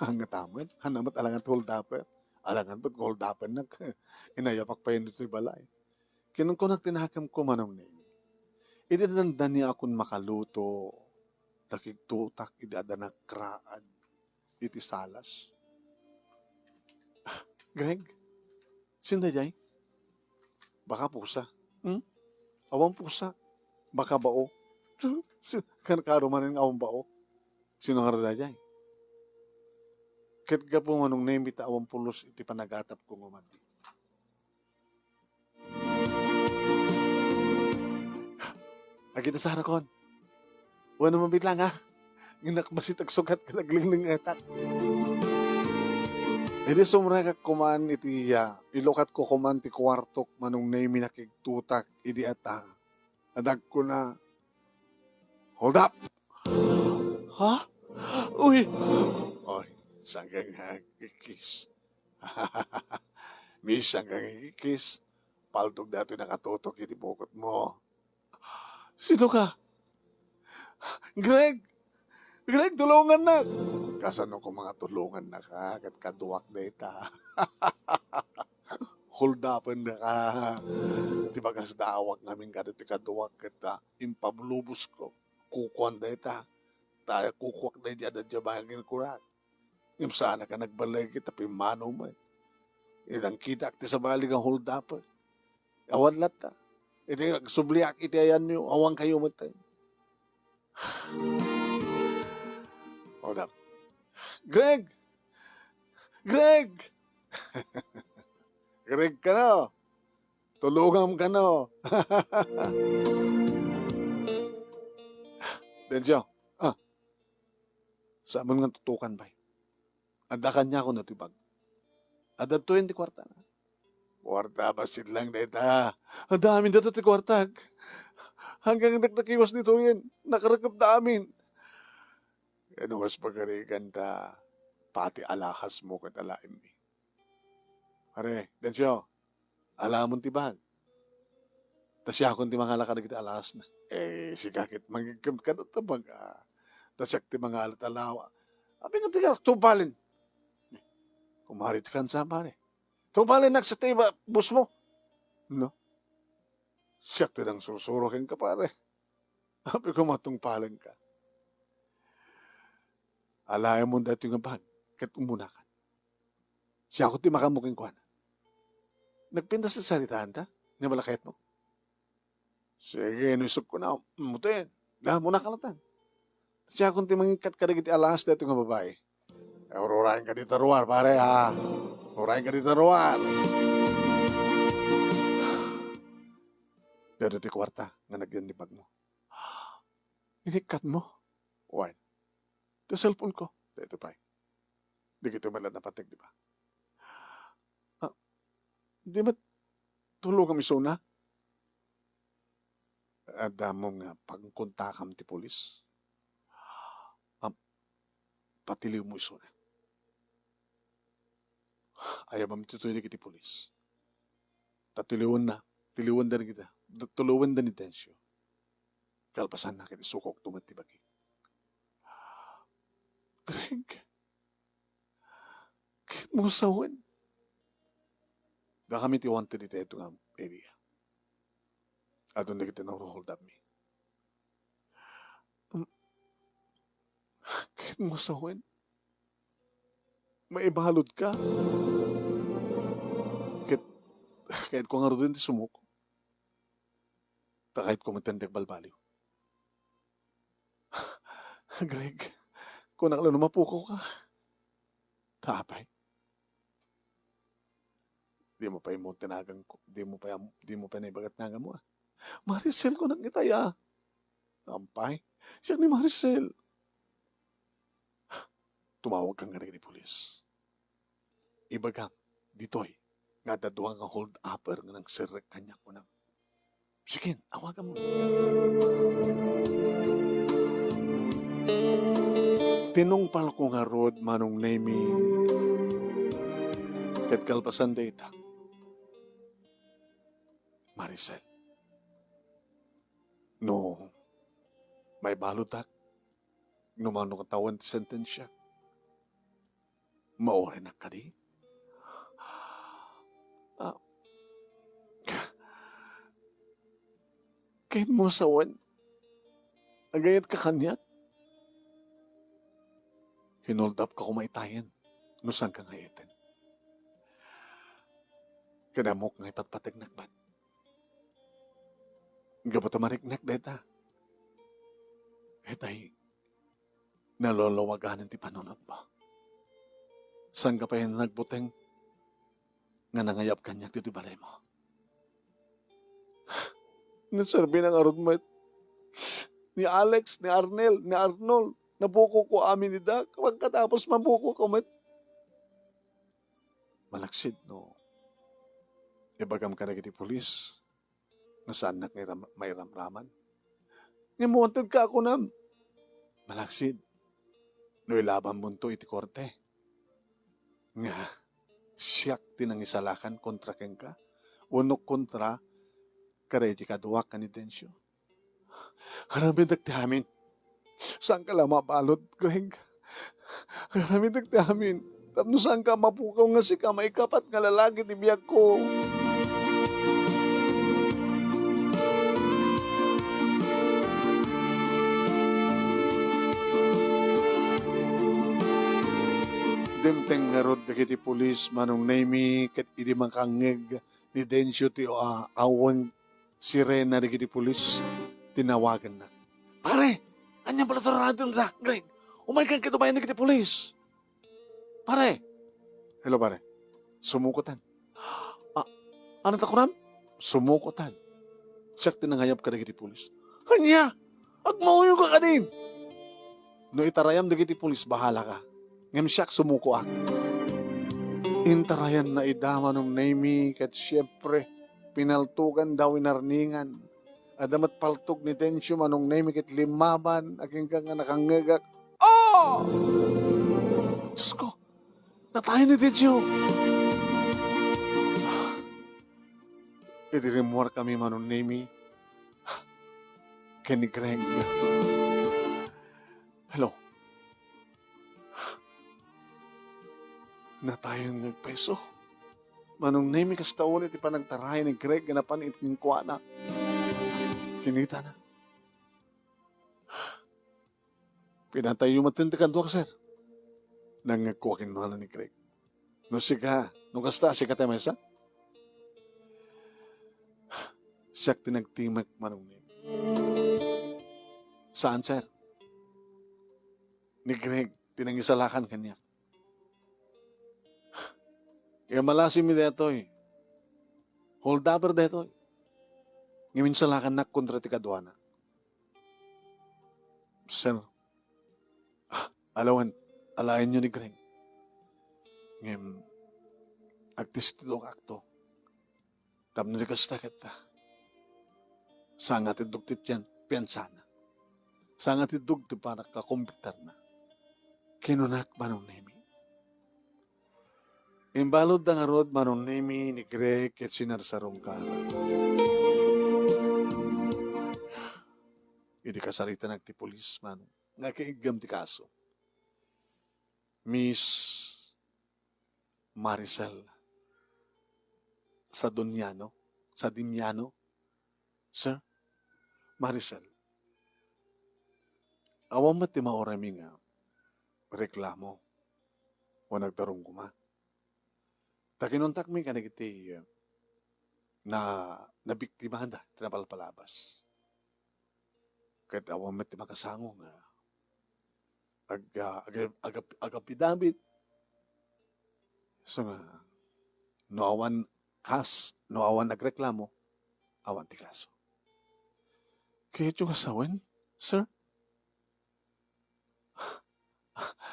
Ngatamen, haan met alangan ti hold-upper. Alangan met nga hold-uppernak. Inayapak pay ditoy balay. Kinunkunak ti nakemko, Manong Nemi. Idi dandaniakon makaluto, nakigtutak idi adda nakraad iti salas. "Greg, sino daydiay?" "Baka pusa." "Hmm? Awan pusa. Baka bao." Kan karo manen nga awan bao. Sino ngarud daydiay? Ket gapu, Manong Nemi, ta awan pulos iti panagatapko nga umadi. Agitasarakon. Wenno mabiit lang, ha? Nga nakbasit agsugat ket aglinglingetak. Idi sumrekak koman iti, ah, ilukatko koman ti kuartok, Manong Nemi, nakigtutak idi ata. Adda agkuna, "Hold up!" Ha? Uy! Oy, saan ka nga agkikis? Misan ka nga agkikis, paltog datoy nakatutok iti bukotmo. Sino ka? Greg! Greg, tulongannak! Kasano ko nga tulongannaka, ket kaduak dayta. Hold-upennaka. Ti bagas da awak ngamin kadi ti kaduak ket, ah, impablubosko. Kukuan dayta. Ta kukuak daydi adda diay bangin kunak. Ngem saanak a nagbalay ket ta pimmano met. Iti nangkitaak ti sabali nga hold-upper. Awan latta. Iti agsubliak iti ayanyo, awan kayo met. Hold up. Greg! Greg! Greg kano? Tulongam kano? Dencio, ah, saan nga tutukan, bay? Adda kaniakon daytoy bag. Adda ditoyen ti kuartana. Kuarta, bassit lang dayta. Adda amin dayta ti kuartak. Hanggang dakdakiwas ditoyen, nakarekep da amin. Ket no kas pagarigan ta, pati alahasmo ket alaenmi. Pare, Dencio, alamon ti bag. Ta siakon ti mangala kadagiti alahasna. Eh, sika ket mangigkem kada ta bag, ah. Ta siak ti mangala ta alawa. Apay nga ti karak tubalen? Kumari ti kansa, pare. Tubalennak sa ti ba-, busmo. No? Siak ti nangsursuro kenka, pare. Apay koma tungpalenka. Alaemon daytoy nga bag, ket umunakan. Siakon ti makaammo kenkuana. Nagpintas ti saritaanta? Ni malakayatmo? Sige, no isukko na, mutin. Na, muna ka latan. Siakon ti mangikkat kadagiti alahas daytoy nga babai. Eh, ururayen ka dita ruar, pare, ha? Ururayen ka dita ruar. Daytoy ti kuarta nga nagyan ni bagmo. Inikkatmo? Wen. Ti cellphone ko. Daytoy pay. Dagitoy met la napateg, di ba? Ah, di met tulongam isuna? Adda mo nga pagkontakam ti pulis? Ah, patiliwmo isuna. Ayabam ti tuloy dagiti pulis. Ta tiliwenna, tiliwenda ni kita, tiliwenda ni Dencio. Kalpasanna ket isukokto met ti bagik. Greg, kayatmo sawen? Dakami ti wanted iti daytoy nga area. Adun dagiti nangruholdapmi. Um, kayatmo sawen? Maibalud ka? Ket, kayatko ngaruden ti sumok. Ta kayatko met ti agbalbaliw. Greg, kunak la no mapukaw ka. Ta apay? Di mo pay mo tinagan ko, di mo pay am-, di mo pay naibagat nga agamo, ah. Maricel, kunak ita, ya. Ampay, siak ni Maricel. Tumawag ka nga dagiti pulis. Ibagam, ditoy, nga adda dua nga hold-upper nga nangserrek kaniak, kunam. Sige, awagan mo. Tinungpalko ngarud, Manong Nemi. Ket kalpasan dayta, Maricel, No maibaludtak, no mano nga tawen ti sentensiak, maurinak kadi? Ah, kayatmo sawen, agayatka kaniak? Hinuldapka koma itayen no saanka nga ayten. Ket ammok nga ipatpategnak met. Gapu ta mariknak dayta, itay nalulawaganen ti panunotmo. Saanka pay nagbuteng nga nangayab kaniak ditoy balaymo. Nagserbi na ngarud met ni Alex, ni Arnel, ni Arnold. Nabukokko amin ida. Pagkatapos, mabukokko met. Malaksid no ibagam kadagiti pulis nga saannak nga iram-, mairamraman. Ngem mawantedka a kunam. Malaksid no ilabanmonto iti korte nga siak ti nangisalakan kontra kenka wenno kontra kadagiti kaduak ken ni Dencio. Aramidek ti amin. Saanka la mabalud, Greg. Aramidek ti amin. Tapno saanka mapukaw nga sika maikapat nga lalaki ti biagko. Dimteng ngarud dagiti pulis, Manong Nemy, ket idi makangngeg ni Dencio ti, ah, aweng sirena dagiti pulis, tinawaganna. "Pare, ania pala ti aramidem, Greg? Umaykan ket umayen dagiti pulis. Pare!" "Hello, pare. Sumukotan." "Ah, ania ti kunam?" "Sumukotan. Siak ti nangayab kadagiti pulis." "Ania? Agmauyongka kadin! No itarayam dagiti pulis, bahalaka. Ngem siak, sumukoak." Intarayanna ida, Manong Nemy, ket siempre, pinaltogan da winarningan. Adda met paltog ni Dencio, Manong Nemy, ket limmaban, agingga nga nakangngegak. "Oh! Diyos ko! Natayen ni Dencio!" Idi rimmuarkami, Manong Nemy, ken ni Greg. Hello. Natayen nga agpayso. Manong Nemy, kasta uni ti panagtarayan ni Greg nga napan iti kenkuana. Kinitana. "Pinatayyo met ti kaduak, sir?" nangngegko kenkuana ni Greg. "No sika, no kasta, sika ti maysa?" "Siak ti nagtimek, Manong Nemy." "Saan, sir?" "Ni Greg ti nangisalakan kaniak." "Imalasinmi daytoy. Holdaper daytoy. Ngem insalakannak kontra ti kaduana." "Sir, ah, alaen, alaenyo ni Greg. Ngem, agtestigoakto. Tapno di kasta ket, ah, saan nga atiddog ti pian-, piansana. Saan nga atiddog ti panagkakombiktarna." Kinunak, Manong Nemy. Imbaludda ngarud, Manong Nemy, ni Greg ket sinarsarungkar. Idi kasaritanak ti pulis, Manong, nga kaiggem ti kaso. Miss Maricel Sadoniano, Sadiniano, sir, Maricel, awan met ti mauraymi nga reklamo wenno agdarumgoma. Ta kinuntakmi kadagiti, ah, na, nabiktimada ti napalpalabas. Ket awan met ti makasango nga ag-, ah, ag-, ag-, ag-, affidavit. So nga, no awan kas-, no awan nagreklamo, awan ti kaso. Kayatyo nga sawen, sir?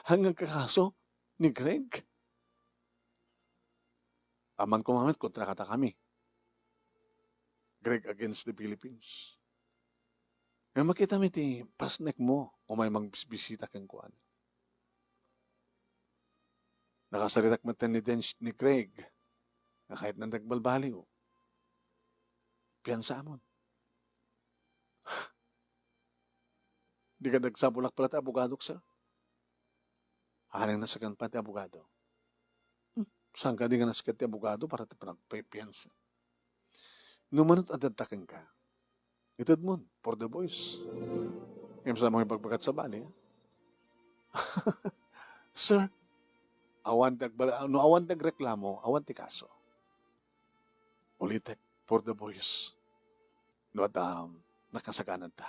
Ang nagkakaso ni Greg? Amanko met kontra kadakami. Greg against the Philippines. Nga makitami ti pasnekmo, umay magbisbisita kenkuana. Nakasaritak met ni Dench, ni Greg, nga kayatna nga agbalbaliw, piansaamon. Di kadi agsapulak pala ti abogadok, sir? Anak, nasaken pay ti abogado. Hmm, saan kadi nga nasaken ti abogado para ti panagpipiansa? No manut adda kenka, itedmon for the boys. Ngem sa mo ipagbagat sabali, ha? Sir, awan ti agbal-, no awan ti agreklamo, awan ti kaso. Ulitek, for the boys. No adda, nakasaganadta.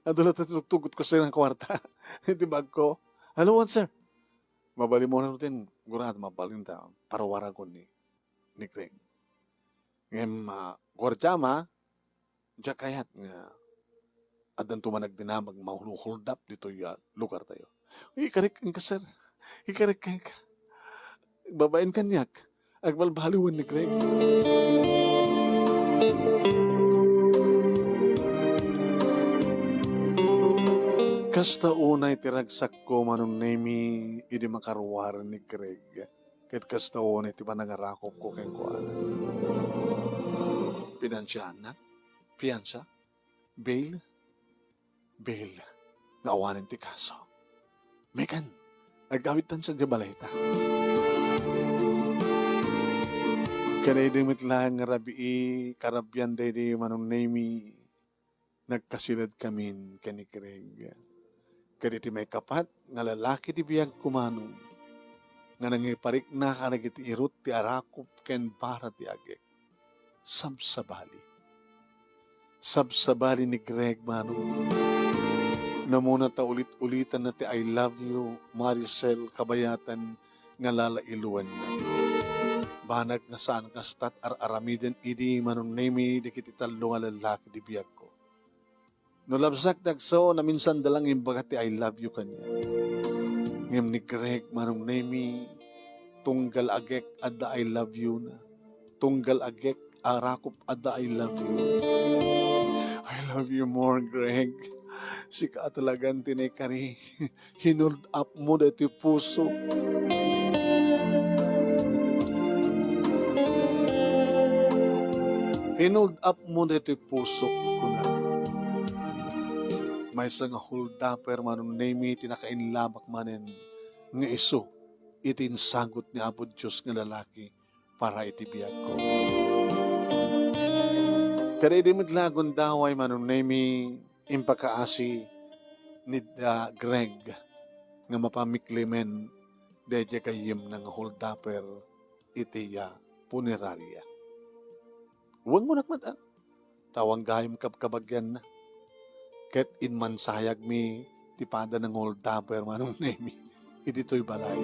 Adu la ti tugtugotko, sir, nga kuarta. Iti bagko. Hello, sir. Mabalin mo na rutin, gurad, mabalin ta, paruwaragon ni, ni Greg. Ngem, ah, guardia ma, diak kayat nga addan tuman agdinamag mahuhuldap ditoy a lugar tayo. Ikarik kenka, sir. Ikarik kenka. Babaen kaniak. Agbalbaliwen ni Greg. Kasta unay ti ragsakko, Manong Nemy, idi makaruar ni Greg. Ket kasta unay ti panangarakupko kenkuana. Pinansiaannak, piansa, bail, bail, nga awanen ti kaso. Megan, agawidtan sadiay balayta. Ken idi met laeng nga rabii, karabian daydi Manong Nemy, nagkasiledkamin ken ni Greg. Ket iti maikapat nga lalaki ti biagko, Manong, nga nangiparikna kadagiti irut ti arakup ken bara ti agek, sabsabali. Sabsabali ni Greg, Manong. Namuna ta ulit-ulitanna ti "I love you, Maricel," kabayatan nga lalailuenna. Banag nga saan kasta ti ar-aramiden idi, Manong Nemy, dagiti tallo nga lallaki ti biagko. No labsak ti agsaw, naminsanda lang imbaga ti "I love you" kaniak. Ngem ni Greg, Manong Nemy, tunggal agek adda "I love you" na. Tunggal agek arakup adda "I love you." I love you more, Greg. Sika talagan ti naikari. Hinold up mo daytoy puso. Hinold up mo daytoy puso, kuna. Maysa nga holdupper, Manong Nemy, ti nakainlabak manen nga isu iti insagut ni Apo Dios nga lalaki para iti biagko. Kada idi met la gundaway, Manong Nemy, impakaasi ni, ah, Greg nga mapamiklimen daydiay gayyemna nga holdupper iti, ah, puneraria. Wen, kunak met, ah, ta awan gayam kabkabagianna. Ket immansayagmi ti pada nga holdupper, Manong Nemy, iti toy balay.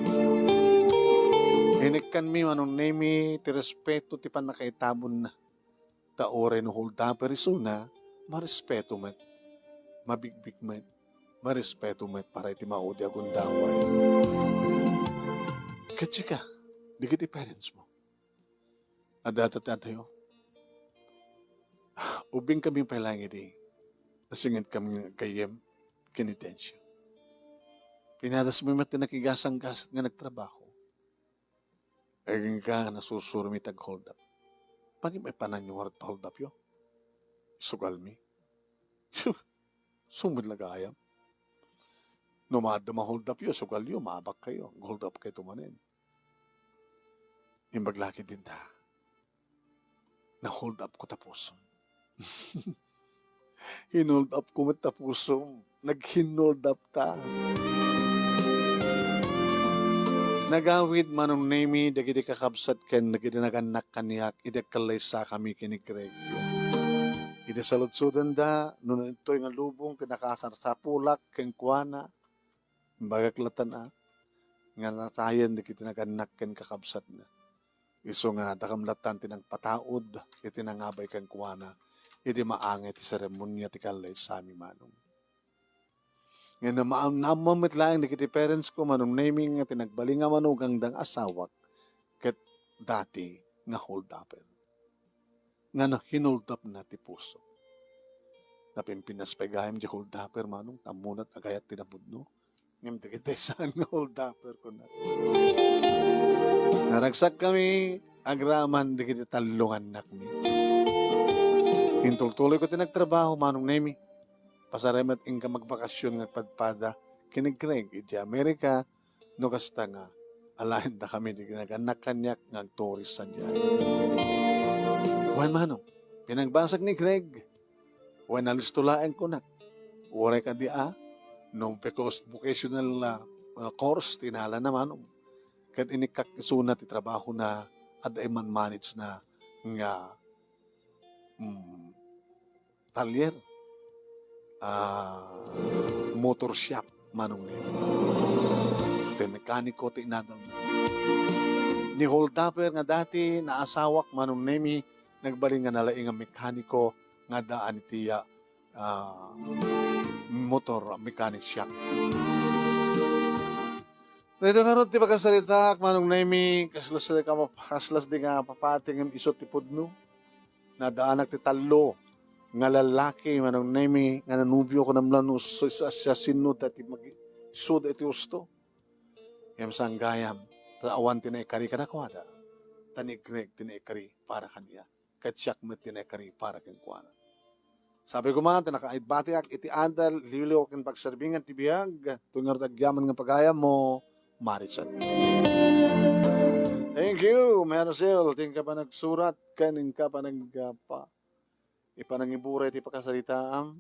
Inikkanmi, Manong Nemy, ti respeto ti pannakaitabonna. Ta uray no holdupper isuna, marespeto met, mabigbig met, marespeto met para iti maudi a gundaway. Ket sika, dagiti parents mo, adda ta ti adayo. Ubbingkami pay laeng idi nasingedkami nga aggayyem ken ni Tencio. Pinadasmi met ti nakigasanggasat nga nagtrabaho. Agingga nga nasursuro mi ti ag-hold up. Pangin-, pananyo ngarud pa-hold up yo. Isugalmi. Sumud la gayam. No maadda ma-hold up yo, sugal yo, maabak kayo. Hold up kayo tumanen. Imbag laki din da. Na-hold up ko ta pusom. Hinold up ko met ta pusom. Nag-hinold up ta. Nagawid, Manong Nemy, dagiti kakabsat ken dagiti nagannak kaniak idi agkallaysakami ken ni Greg. Idi saludsodenda, no intoy nga lubong ti nakasarsapulak kenkuana, imbagak latta a, nga natayen dagiti nagannak ken kakabsatna. Isu nga, dakam lattan ti nangpataud iti nangabay kenkuana idi maangay ti seremonia ti kallaysami, Manong. Ngem naam-, naammo met laeng dagiti parents ko, Manong Nemy, nga ti nagbalin nga manugang da nga asawak ket dati nga hold-upper. Nga na-, hinold up na ti puso. Napimpinas pay gayam di hold-upper, Manong, ta ammona ti agayat ti napudno. Ngem dagiti saan nga hold-upper, kuna. Naragsakkami agraman dagiti tallo nga annakmi. Intultuloyko ti nagtrabaho, Manong Nemy. Pasarem met inka magbakasyon nga agpadpada ken ni Greg idiay Amerika, no kasta nga, alaen dakami ti ginagannak kaniak nga agturist sadiay. Wen manong, pinagbasag ni Greg, wen alisto laeng kunak, uray kadi a, no because vocational, ah, ah, course ti inalana manong. Ket inikkak isuna ti trabahona, adda immanage na nga, mm, talyer, ah, motor shop, Manong Nemi. Ti mekaniko ti inadal. Ni holdaper nga dati naasawak, Manong Nemi, nagbalin nga nalaing a mekaniko nga addaan iti, ah, motor mechanic shop. Daytoy ngarud ti pakasaritaak, Manong Nemi, kaslas di ka map-, kaslas di nga mapati ngem isu ti pudno. Nadaanak ti tallo nga lalaki, Manong Nemi, nga nanubio, kunam la no su-, su-, siasino dati mag-, isuda iti husto. Ngem saan gayam, ta awan ti naikari kadakuada, ta ni Greg ti naikari para kaniak, ket siak met ti naikari para kenkuana. Sabi ko man, ta nakaibbatiak iti adal, liwliw ken pagserbingan ti biag, to ngarud agyaman nga pagayam mo, Maricel. Thank you, Maricel. Ti inka panagsurat, ken inka panag-, ah, pa-, ipanangiburay ti pakasaritaam.